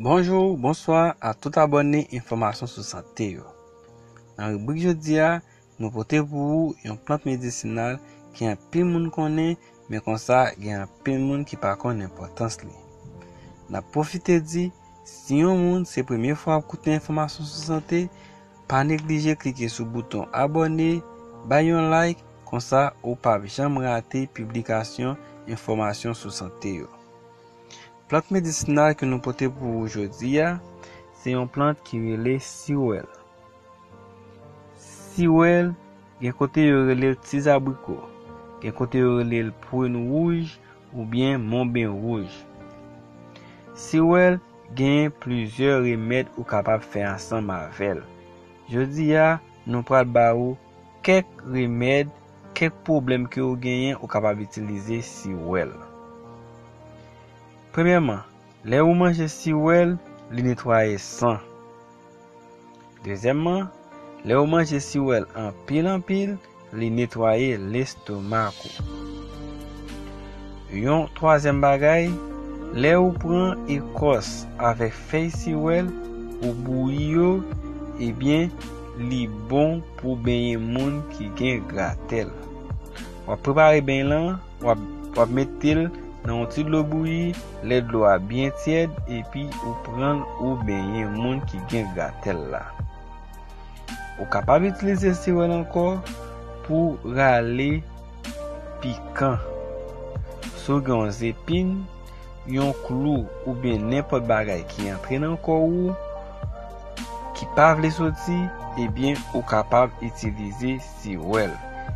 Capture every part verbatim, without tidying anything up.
Bonjou, bonswa a tout abòne Enfòmasyon sou Sante yo. Nan ribrik jodi a, nou pote pou ou yon plant medisinal ke anpil moun konnen, men konsa gen anpil moun ki pa konn enpòtans li. N ap pwofite di, si yon moun se premye fwa w ap koute Enfòmasyon sou Sante, pa neglije klike sou bouton abòne, bay yon like, konsa ou p ap janm rate piblikasyon Enfòmasyon sou Sante yo. Plant medisinal ke nou pote pou ou jodi a, se yon plant ki rele siwèl. Siwèl, gen kote yo rele l ti zabriko, gen kote yo rele l pwin wouj oubyen monben wouj. Siwèl genyen plizyè remèd ou kapab fè ansanm avè l. Jodi a, nou pral ba ou kèk remèd, kèk pwoblèm ke ou genyen, ou kapab itilize siwèl. Premyèman, lè ou manje siwèl, li netwaye san. Dezyèmman, lè ou manje siwèl anpil anpil, li netwaye lestomak ou. Yon twazyèm bagay, lè ou pran ekòs avèk fèy siwèl, ou bouyi yo, ebyen, li bon pou benyen moun ki gen gratèl. W ap prepare beny lan, w ap, w ap mete l nan yon ti dlo bouyi, lè dlo a byen tyèd, epi ou pran l ou benyen moun ki gen gratèl la. Ou kapab itilize siwèl ankò pou rale pikan. Si w gen yon zepin, yon klou oubyen nenpòt bagay ki antre nan kò ou, ki pa vle soti, ebyen, ou kapab itilize siwèl.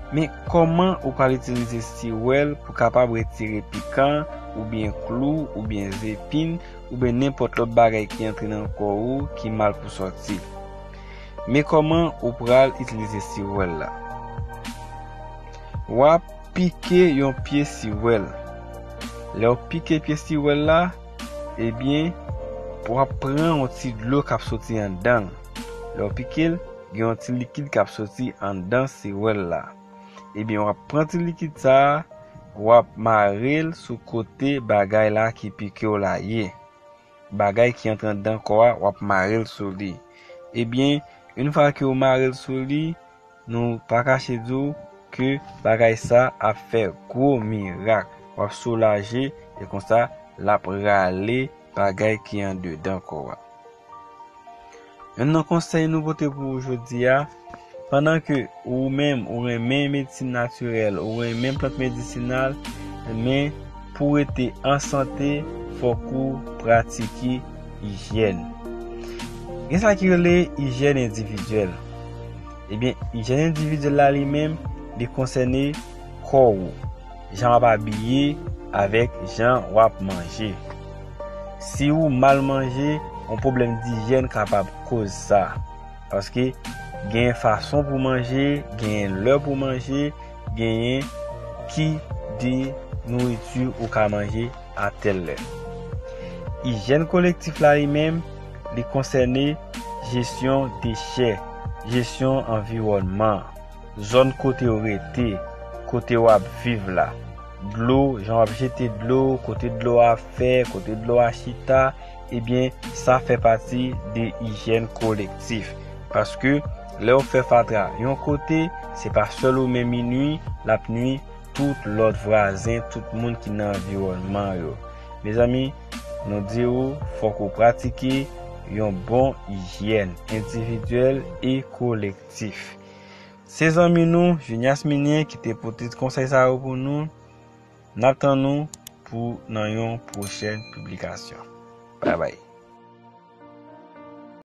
Men kòman ou pral itilize siwèl pou kapab retire pikan, oubyen klou, oubyen zepin, oubyen nenpòt lòt bagay ki antre nan kò ou ki mal pou sòti? Men kòman ou pral itilize siwèl la. W ap pike yon pye siwèl. Lè w pike pye siwèl la, ebyen, w ap pran yon ti dlo k ap soti anndan l. Lè w pike l, gen yon ti likid k ap soti anndan siwèl la. Ebyen, w ap pran ti likid sa a, w ap mare l sou kote bagay la ki pike w la ye. Bagay ki antre anndan kò a, w ap mare l sou li. Ebyen, yon fwa ke w mare l sou li, nou pa kache di w ke bagay sa ap fè gwo mirak. W ap soulaje, e konsa, l ap rale bagay ki andedan kò a. Youn nan konsèy nou pote pou ou jodi a, pandan ke ou menm ou renmen medsin natirèl, ou renmen plant medisinal, men pou w rete an sante, fòk ou pratike ijyèn. Gen sa ki rele ijyèn endividyèl. Ebyen, ijyèn endividyèl la li menm, li konsène kò ou, jan w ap abiye avèk jan w ap manje. Si ou mal manje, yon pwoblèm dijyèn kapab koz sa. Paske gen fason pou manje, gen lè pou manje, genyen ki de nouriti ou ka manje a tèl lè. Ijyèn kolektif la li menm, li konsène jesyon dechè, jesyon anviwònman, zòn kote w rete, kote w ap viv la, dlo, jan w ap jete dlo, kote dlo a fè, kote dlo a chita, ebyen, sa fè pati de ijyèn kolektif. Paske lè w fè fatra yon kote, se pa sèl ou menm li nwi, l ap nwi tout lòt vwazen, tout moun ki nan anviwònman yo. Mezanmi, nou di ou, fòk ou pratike yon bon ijyèn endividyèl e kolektif. Se zanmi nou, Junias Minien, ki te pote konsèy sa yo pou nou. N ap tann nou pou nan yon pwochèn piblikasyon. Babay.